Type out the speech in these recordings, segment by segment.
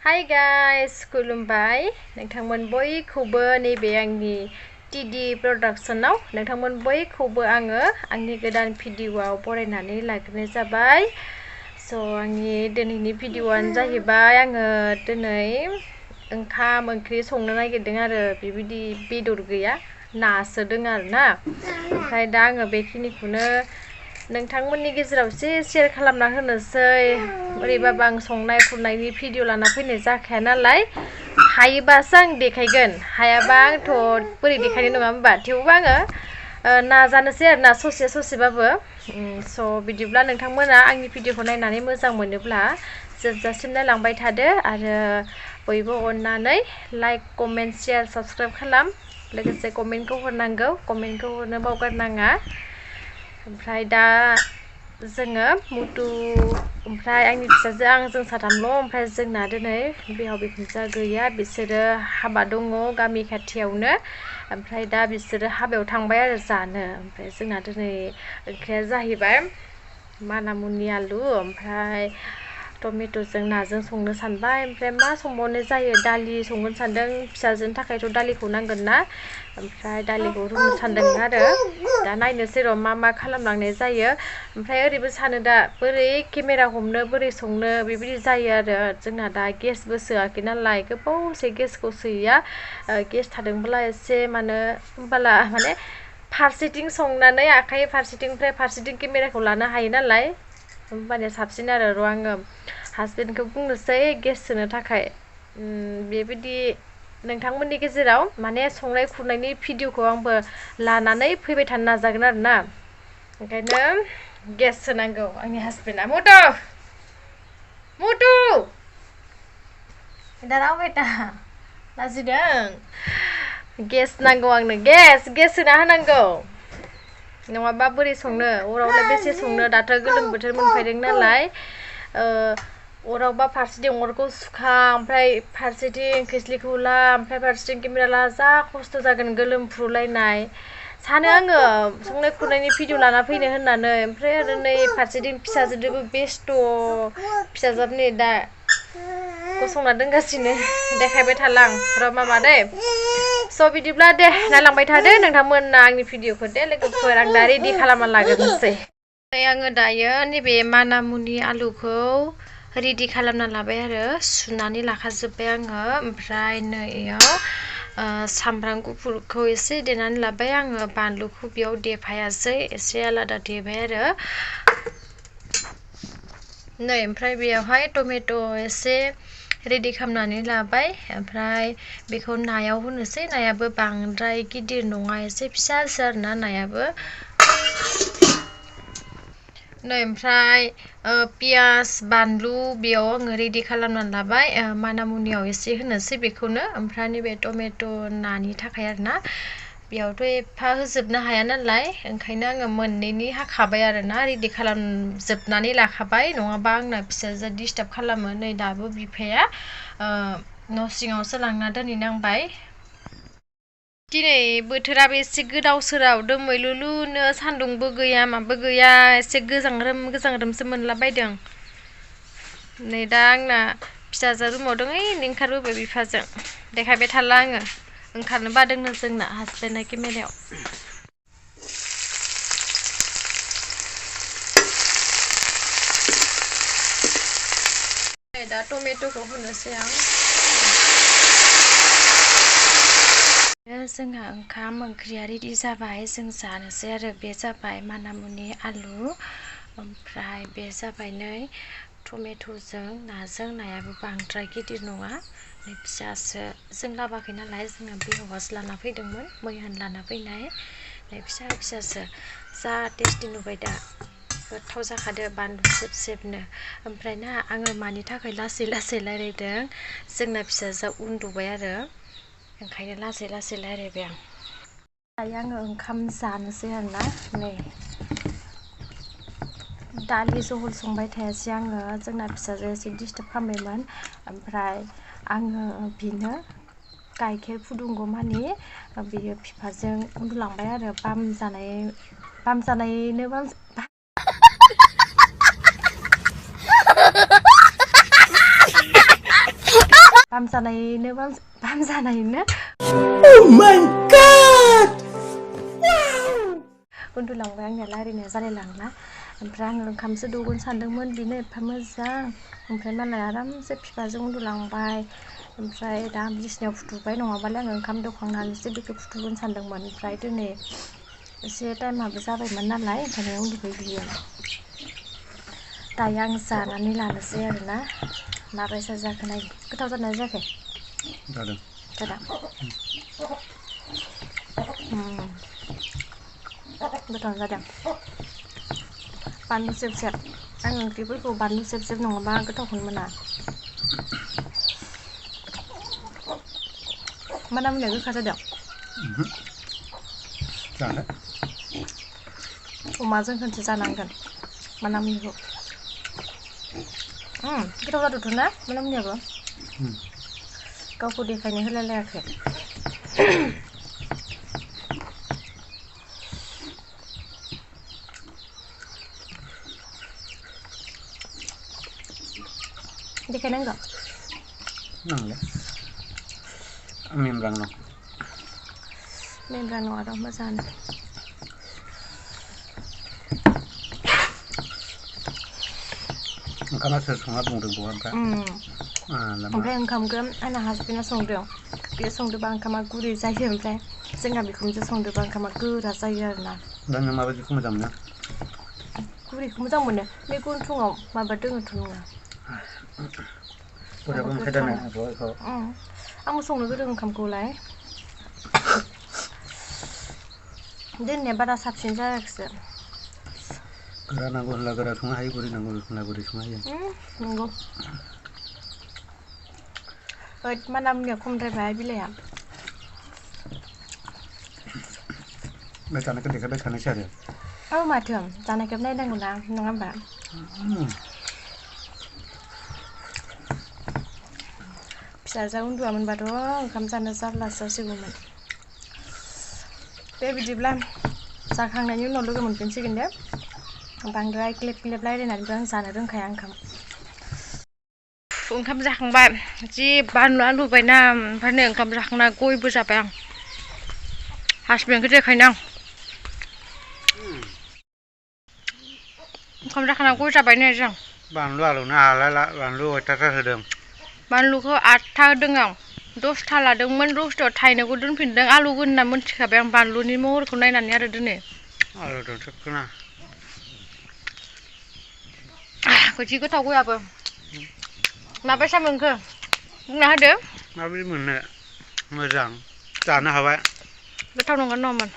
Hi guys, खुलुमबाय नोंथांमोन बयखौबो नैबे आंनि टिडि प्रडाक्शनाव नोंथांमोन बयखौबो आङो आंनि गोदान भिडिअआव बरायनानै लाग्रोनाय जाबाय। आंनि दिनैनि भिडिअआनो जाहैबाय आङो दिनै ओंखाम ओंख्रि संनो नागिरदों आरो बेबायदि बेदर गैया नासो दङ आरोना। ओमफ्राय दा आङो बेखिनिखौनो नोंथांमोननि गेजेराव एसे शेयार खालामना होनोसै। ओरैबाबो आं संनाय खुरनायनि भिडिअ लाना फैनाय जाखाया नालाय, हायोबासो आं देखायगोन, हायाबा आंथ' बोरै देखायनो नङा होमबा। थेवबो आङो नाजानोसै आरोना ससे ससेबाबो। बिदिब्ला नोंथांमोना आंनि भिडिअखौ नायनानै मोजां मोनोब्ला जोबजासिम नायलांबाय थादो आरो बयबो अननानै लाइक कमेन्ट शेयार साबस्क्राइब खालाम, लोगोसे कमेन्टखौ हरनांगौ, कमेन्टखौ हरनो बावगारनाङा। ओमफ्राय दा जोङो मुथु ओमफ्राय आंनि फिसाजो जों साथामल'। ओमफ्राय जोंना दिनै बिहाव बिखुनजोआ गैया, बिसोरो हाबा दङ गामि खाथियावनो। ओमफ्राय दा बिसोरो हाबायाव थांबाय आरो जानो। ओमफ्राय जोंना दिनै ओंख्रिया जाहैबाय मानामुनि आलु ओमफ्राय टमेट'जों नाजों संनो सानबाय। ओमफ्राय मा संबावनाय जायो, दालि संगोन सानदों, फिसाजोनि थाखायथ' दालिखौ नांगोन ना। ओमफ्राय दालिखौ रुनो सानदों आरो दा नायनोसै र' मा खालामलांनाय जायो। ओमफ्राय ओरैबो सानो दा बोरै केमेरा हमनो बोरै संनो बेबायदि जायो आरो। जोंना दा गेसबो सोआखै नालाय, गोबावसै गेसखौ सोयैया। गेस थादोंब्ला एसे होमबाला माने फारसेथिं संनानै आखाइ फारसेथिंनिफ्राय फारसेथिं केमेराखौ लानो हायो नालाय, होमबानिया साबसिन आरो। र' आङो हासबेन्डखौ बुंनोसै गेस सोनो थाखाय। बेबायदि नोंथांमोननि गेजेराव माने संनाय खुरनायनि भिडिअखौ आंबो लानानै फैबाय थानो नाजागोन आरोना। ओंखायनो गेस सोनांगौ आंनि हासबेन्डआ। मुथु दाराव बेटा लाजिदों। गेस नांगौ आंनो, गेस सोना होनांगौ, नङाबा बोरै संनो, अरावलाय बेसे संनो। दाथ' गोलोम बोथोर मोनफैदों नालाय, अरावबा फारसेथिं अरखौ सुखा, ओमफ्राय फारसेथिं खोस्लिखौ ला, ओमफ्राय फारसेथिं केमेरा ला, जा खस्थ' जागोन गोलोमफ्रुलायनाय सानो आङो संनाय खुरनायनि भिडिअ लाना फैनो होननानै। ओमफ्राय आरो नै फारसेथिं फिसाजोदोबो बेस्थ', फिसाजोआबो नै दा गसंना दोनगासिनो, देखायबाय थालां र' मामा दै। बिदिब्ला दे नायलांबाय थादो नोंथांमोना आंनि भिडिअखौ दे लोगोफोर। आं दा रेडि खालामना लाग्रोनोसै। आङो दायो नैबे मानामुनि आलुखौ रेडि खालामना लाबाय आरो सुनानै लाखाजोब्बाय आङो। ओमफ्राय नैयाव सामब्राम गुफुरखौ एसे देनानै लाबाय आङो, बानलुखौ बेयाव देफायासै, एसे आलादा देबाय आरो। ओमफ्राय बेयावहाय टमेट' एसे रेडि खालामनानै लाबाय। ओमफ्राय बेखौ नायाव होनोसै, नायाबो बांद्राय गिदिर नङा, एसे फिसासो आरोना नायाबो। ओमफ्राय पियास बानलु बेयाव आङो रेडि खालामनानै लाबाय। मानामुनियाव एसे होनोसै बेखौनो। ओमफ्राय नैबे टमेट' नानि थाखाय आरोना, बेयावथ' एफा होजोबनो हाया नालाय, ओंखायनो आङो मोननैनि हाखाबाय आरोना, रेडि खालामजोबनानै लाखाबाय, नङाबा आंना फिसाजोआ डिस्टार्ब खालामो। नै दाबो बिफाया न' सिङावसो लांना दोनहैनांबाय। दिनै बोथोराबो एसे गोदाव सोराव, दोमैलुलुनो, सान्दुंबो गैया माबो गैया, एसे गोजांरोमसो मोनलाबायदों। नै दा आंना फिसाजो रुमाव दङ, ओंखारबोबाय बिफाजों, देखायबाय थाला आङो, ओंखारनो बादोंनो जोंना हासबेन्डआ केमेरायाव। दा टमेट'खौ होनोसै आं। जोंहा ओंखाम ओंख्रिया रेडि जाबाय, जों जानोसै आरो। बे जाबाय मानामुनि आलु, ओमफ्राय बे जाबाय नै टमेट'जों नाजों, नायाबो बांद्राय गिदिर नङा, नै फिसासो। जों लाबोआखै नालाय, जोङो बिहावासो लाना फैदोंमोन, मैयानो लाना फैनाय, नै फिसासो। जा टेस्टि नुबाय दा, गोथाव जाखादो बानलु सेबनो। ओमफ्राय ना आङो मानि थाखाय लासै रायज्लायदों, जोंना फिसाजोआ उन्दुबाय आरो, ओंखायनो लासै रायज्लायबाय आं। दायो आङो ओंखाम जानोसै आरोना। नै दालि जहल संबाय थायासै आङो, जोंना फिसाजोआ एसे डिस्टार्ब खालामबायमोन। ओमफ्राय आङो बिनो गाइखेर फुदुंगौ मानि बियो बिफाजों उन्दुलांबाय आरो, बामजानायनो बाम जानायनो Oh my god! उन्दुलांबाय आंनिया रायलायनाया जालायलांला ओमफ्राय आङो ओंखामसो दौगोन सानदोंमोन बेनो एफा मोजां ओमफ्राय मालाय आरामसे बिफाजों उन्दुलांबाय ओमफ्राय दा बिसिनायाव फुथुबाय नङाबालाय आङो ओंखाम दौखांनानैसो बेखौ फुथुगोन सानदोंमोन ओमफ्राय दिनै एसे टाइमाबो जाबायमोन नालाय ओंखायनो उन्दुबाय बियो दायो आं जानानै लानोसै आरोना माबायसा जाखो नाय गोथाव जादोंना जायाखै जादों गोथाव जादों बानलु सेब सेब आं ओंख्रिफोरखौ बानलु सेब सेब नङाबा गोथावखौनो मोना माना मुनिया गोखा जादों जानो अमाजों खनसे जानांगोन माना मुनिखौ गोथाव जादोंथ' ना माना मुनियाबो गावखौ देखायनो होलायलायाखै देखायनांगौ नांले मेमब्रां दं मेमब्रां नङा र' मोजाङानो ओंखामा सोर संना बुंदों बहा ओमफ्राय ओंखामखौ आंना हासबेन्डआ संदों बे संदोंबा ओंखामा गुरै जायो ओमफ्राय जोंहा बिखुनजो संदोंबा ओंखामा गोरा जायो आरोना दा नों माबायदिखौ मोजां मोनो गुरैखौ मोजां मोनो बे गन्थंआव माबा दोङोथ' नङा बरयाबो ओंखाय दानो बेखौ आंबो संनो गोरों ओंखामखौलाय दोननाया बारा साबसिन जायाखिसै गोरा नांगौ होनला गोरा संनो हायो गुरै नांगौ होनला गुरै संनो हायो नंगौ माना मुनिया खमद्रायबाय बिलाइआ बे जानायखौ देखायबाय थानोसै आरो औ माथो जानायखौ नायनांगौ ना नङा होमबा फिसाजोआ उन्दुआमोनबाथ' ओंखाम जानो जारलासो जासिगौमोन दे बिदिब्ला जाखांनायनि उनाव लोगो मोनफिनसिगोन दे बांद्राय ग्लेब ग्लेब रायलायनानैबो आं जानो रोंखाया ओंखाम जाखांबाय जि बानलु आलु होबायना ओमफ्राय नै ओंखाम जाखांना गयबो जाबाय आं हासबेन्डखौ देखायनो आं ओंखाम जाखांना गय जाबाय नै जों बानलु आलुना हालाला बानलु अयथासार होदों बानलुखौ 8था होदों आं 10था लादोंमोन 10थायाव थाइनैखौ दोनफिनदों आलु होनना मोनथिखाबाय आं बानलुनि महरखौ नायनानै आरो दिनै आलुजों सोबखोना जि गोथाव गयाबो माबायसा मोनखो बुंना होदो माबायदि मोननो मोजां जानो हाबाय गोथाव नंगोन नङामोन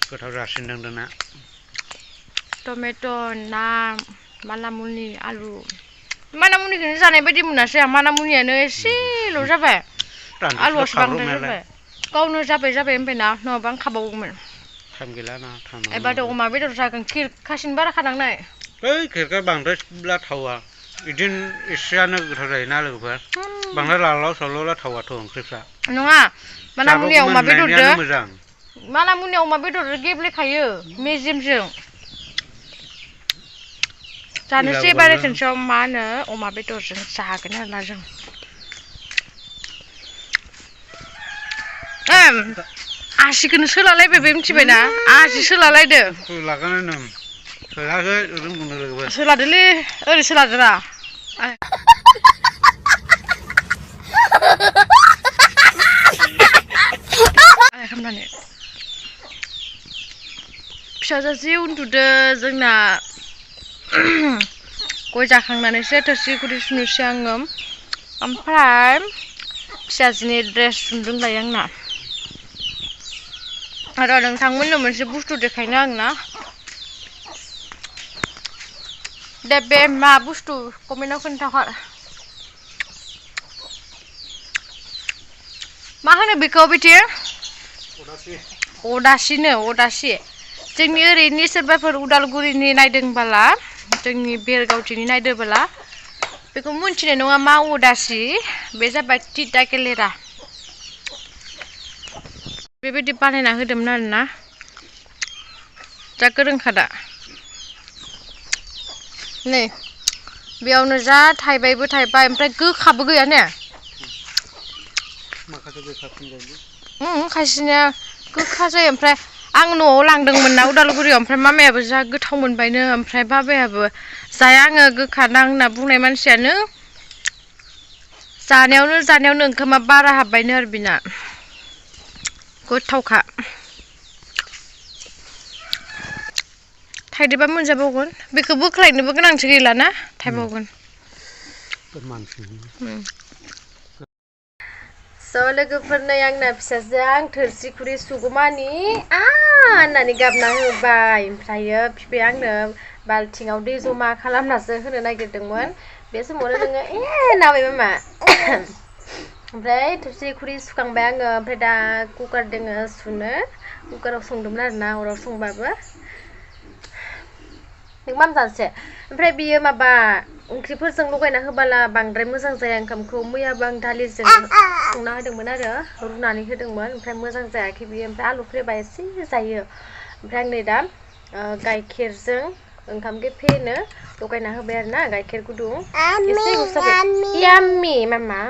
गोथाव जासिनदों दाना टमेट' ना माना मुनि आलु माना मुनिखौनो जानाय बायदि मोनासै आं माना मुनियानो एसेल' जाबाय आलुआसो बांद्राय जाबाय गावनो जाबाय ओमफ्राय ना नङाबा आं खाबावगौमोन टाइम गैला ना एबार अमा बेदर जागोन खिरखासिन बारा खानांनाय ओइ खिरखा बांद्रायब्ला थावा बिदिनो एसेयानो गोथाव जायोना लोगोफोर बांद्राय लालाव सावलावला थावाथ' ओंख्रिफ्रा नङा माना मुनिया अमा बेदरजों मोजां माना मुनिया अमा बेदरजों गेब्लेखायो मेजेमजों जानोसै एबार खनसेयाव मा होनो अमा बेदरजों जागोन आरोना जों आसिखौनो सोलालायबाय बे मिथिबायना आसि सोलालायदो सोलागोन सोलाखै ओरैनो बुंनो लोगोफोर सोलादोलै ओरै सोलादोरा खालामनानै फिसाजो जि उन्दुदो जोंना गय जाखांनानैसो थोरसि खुरै सुनोसै आङो ओमफ्राय फिसाजोनि ड्रेस सुनदोंलाय आंना आरो नोंथांमोननो मोनसे बुस्थु देखायनो आंना दे बे मा बुस्थु कमेन्टआव खोन्थाहर मा होनो बेखौ बिदि अदासि जोंनि ओरैनि सोरबाफोर उदालगुरिनि नायदोंबोला जोंनि बेरगावथिनि नायदोंबोला बेखौ मिन्थिनाय नङा मा अदासि बे जाबाय तिता केलेरा बेबायदि बानायना होदोंमोन आरोना जा गोरोंखादा नै बेयावनो जा थाइबायबो थाइबाय ओमफ्राय गोखाबो गैया ने माखासे गोखासिन जायो खायसेनिया गोखा जायो ओमफ्राय आं न'आव लांदोंमोन ना उदालगुरियाव ओमफ्राय मामायाबो जा गोथाव मोनबायनो ओमफ्राय बाबायाबो जाया आङो गोखा दां होनना बुंनाय मानसियानो जानायावनो ओंखामा बारा हाबबायनो आरो बिना गोथावखा थाइदोबा मोनजाबावगोन बेखौ बोख्लायनोबो गोनांथि गैलाना थाइबावगोन लोगोफोर नै आंना फिसाजोआ आं थोरसि खुरै सुगौमानि होननानै गाबना होबाय ओमफ्रायो बिफाया आंनो बाल्थिङाव दै जमा खालामनासो होनो नागिरदोंमोन बे समावनो नोङो नाबाय मामा ओमफ्राय थोरसि खुरै सुखांबाय आङो ओमफ्राय दा कुकार दोङो सुनो कुकाराव संदोंमोन आरोना अराव संबाबो नों माम जानोसै ओमफ्राय बियो माबा ओंख्रिफोरजों लगायना होबाला बांद्राय मोजां जाया ओंखामखौ मैयाबो आं दालिजों संना होदोंमोन आरो रुनानै होदोंमोन ओमफ्राय मोजां जायाखै बियो ओमफ्राय आलु फ्रायबा एसे जायो ओमफ्राय आं नै दा गाइखेरजों ओंखाम गेफेनो लगायना होबाय आरो ना गाइखेर गुदुं एसे गुसुबाय याम्मी मामा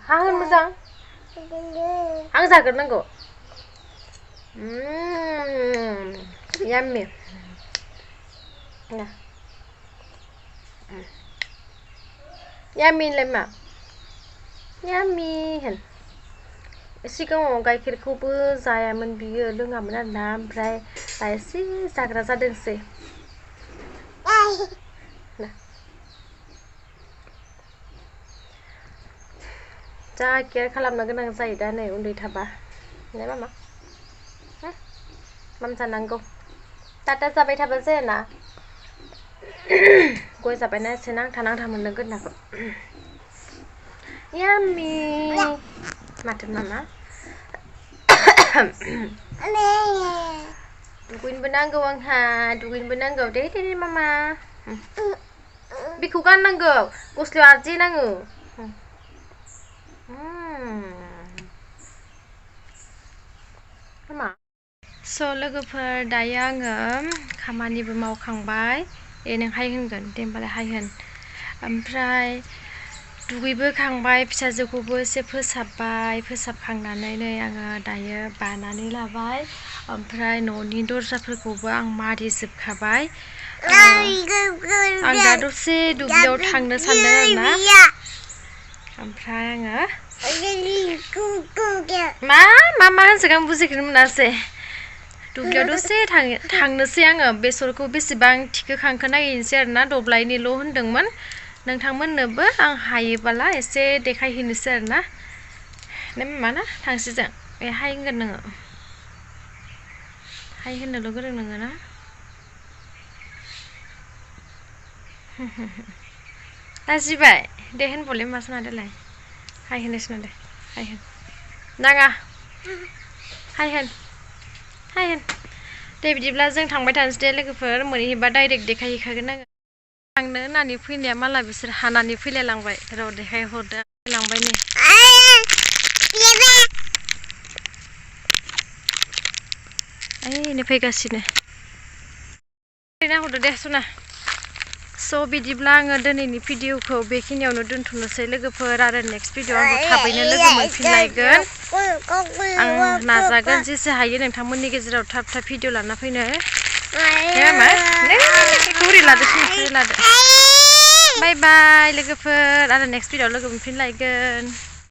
हा होन मोजां आं जाग्रोनांगौ याम्मी याम्मी होनलाय मा याम्मी होन सिगाङाव गाइखेरखौबो जायामोन बियो लोङामोन आरोना ओमफ्राय दा एसे जाग्रा जादोंसै जा केयार खालामनो गोनां जायो दा नै उन्दै थाबा ने मामा माम जानांगौ टाटा जाबाय थाबा जायाना गय जाबायना एसे नांथा मोननो गोनांखौ याम्मी माथो मामा दुगैनोबो नांगौ आंहा दुगैनोबो नांगौ दे मामा बेखौ गाननांगौ गस्लायाव आरजि नाङो लोगोफोर दायो आङो खामानिबो मावखांबाय नों हाय होनगोन दे होमबालाय हाय होन ओमफ्राय दुगैबोखांबाय फिसाजोखौबो एसे फोसाबखांनानै नै आङो दायो बानानै लाबाय ओमफ्राय न'नि दरजाफोरखौबो आं मारिजोबखाबाय आं दा दसे दुब्लियाव थांनो सानदों आरोना ओमफ्राय आङो मा होनसै आं बुजिखौनो मोनासै दुब्लियाव दसे थांनोसै आङो बेसरखौ बेसेबां थिखोखांखो नायनोसै आरोना दब्लायनिल' होनदोंमोन नोंथांमोननोबो आं हायोबाला एसे देखायहैनोसै आरोना ने मामा ना थांसै जों हाय होनगोन नोङो हाय होननोल' गोरों नोङो ना लाजिबाय दे होनबोलाय मा जाना देलाय हाय होनोसै दे हाय होन नाङा हाय होन दे बिदिब्ला जों थांबाय थानोसै दे लोगोफोर मोनहैबा डाइरेक्ट देखायहैखागोन आङो थांनो होननानै फैनाया माला बिसोर हानानै फैलायलांबाय र' देखायहरदो लांबाय नै ओइनो फैगासिनो हरदो दे सना स' बिदिब्ला आङो दिनैनि भिडिअखौ बेखिनियावनो दोनथ'नोसै लोगोफोर आरो नेक्स्ट भिडिअ आंखौ थाबैनो लोगो मोनफिनलायगोन आं नाजागोन जेसे हायो नोंथांमोननि गेजेराव थाब भिडिअ लाना फैनो बाय बाय लोगोफोर आरो नेक्स्ट भिडिअ लोगो मोनफिनलायगोन